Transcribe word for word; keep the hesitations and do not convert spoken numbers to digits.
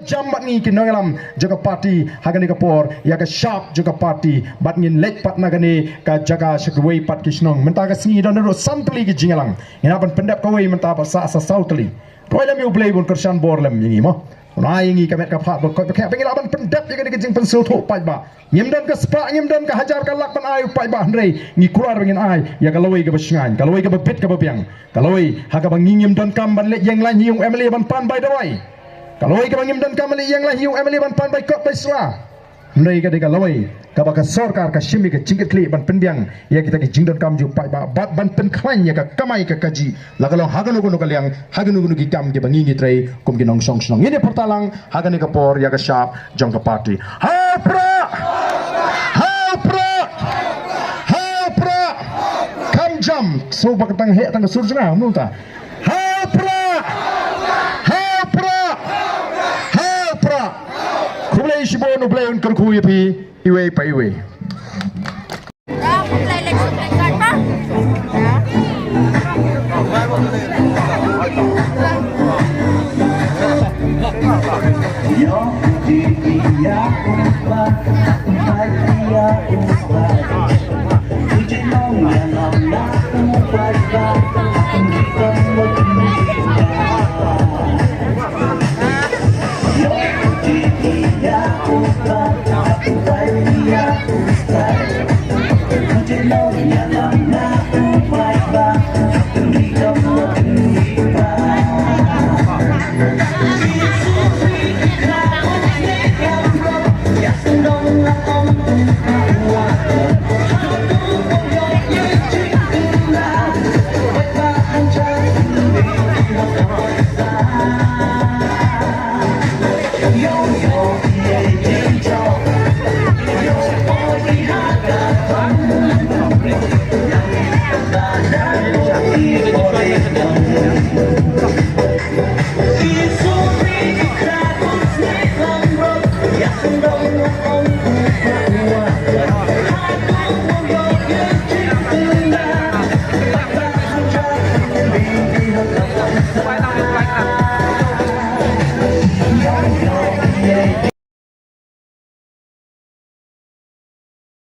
Jam bad ngi ki nongïalam jong ka party ha kane ka por, ïa ka shap jong ka party, bad ngin leit pat na kane ka jaka sha kiwei pat ki shnong. Mynta ka sngi don ruh san tylli ki jingïalang. Ngin ïa ban pyndep kawei mynta pat sa sa saw tylli. Roi lem ïa U Blei bun kyrshan bor lem ïa ngi mo. Bun ai ïa ngi ka met ka phad bad koit bad khiah ba ngin ïa ban pyndep ïa kane ka jingpynshong thoh paidbah. Ngim don ka spah, ngim don ka hajar ka lak ban ai u paidbah, hynrei ngi kular ba ngin ai ïa ka lawei kaba shngaiñ, ka lawei kaba bit kaba biang, ka lawei ha kaba ngi ngim don kam ban leit ïeng lain ha ïing u M L A ban pan bai dawai, ka lawei kaba ngim don kam ban leit ïeng lain ha ïing u M L A ban pan bai kot bai sla. Hynrei ka dei ka lawei kaba ka sorkar ka shim ïa ka jingkitkhlieh ban pynbiang ïa kita ki jingdonkam jong u paidbah bad ban pynkhlaiñ ïa ka kamai ka kajih, la ka long ha kano kano ka liang, ha kano kano ki kam kiba ngi ngi trei kum ki nongshong shnong. Ngin ïa pyrta lang ha kane ka por ïa ka shap jong ka party. Ha u prah! Ha u prah! Ha u prah! Kham jam, so ba ka tang heh tang ka sur jong nga, mynta. Ha u prah! Ha u prah! Ha u prah! Khublei shibun, U Blei un kyrkhu ïa phi iwei pa iwei.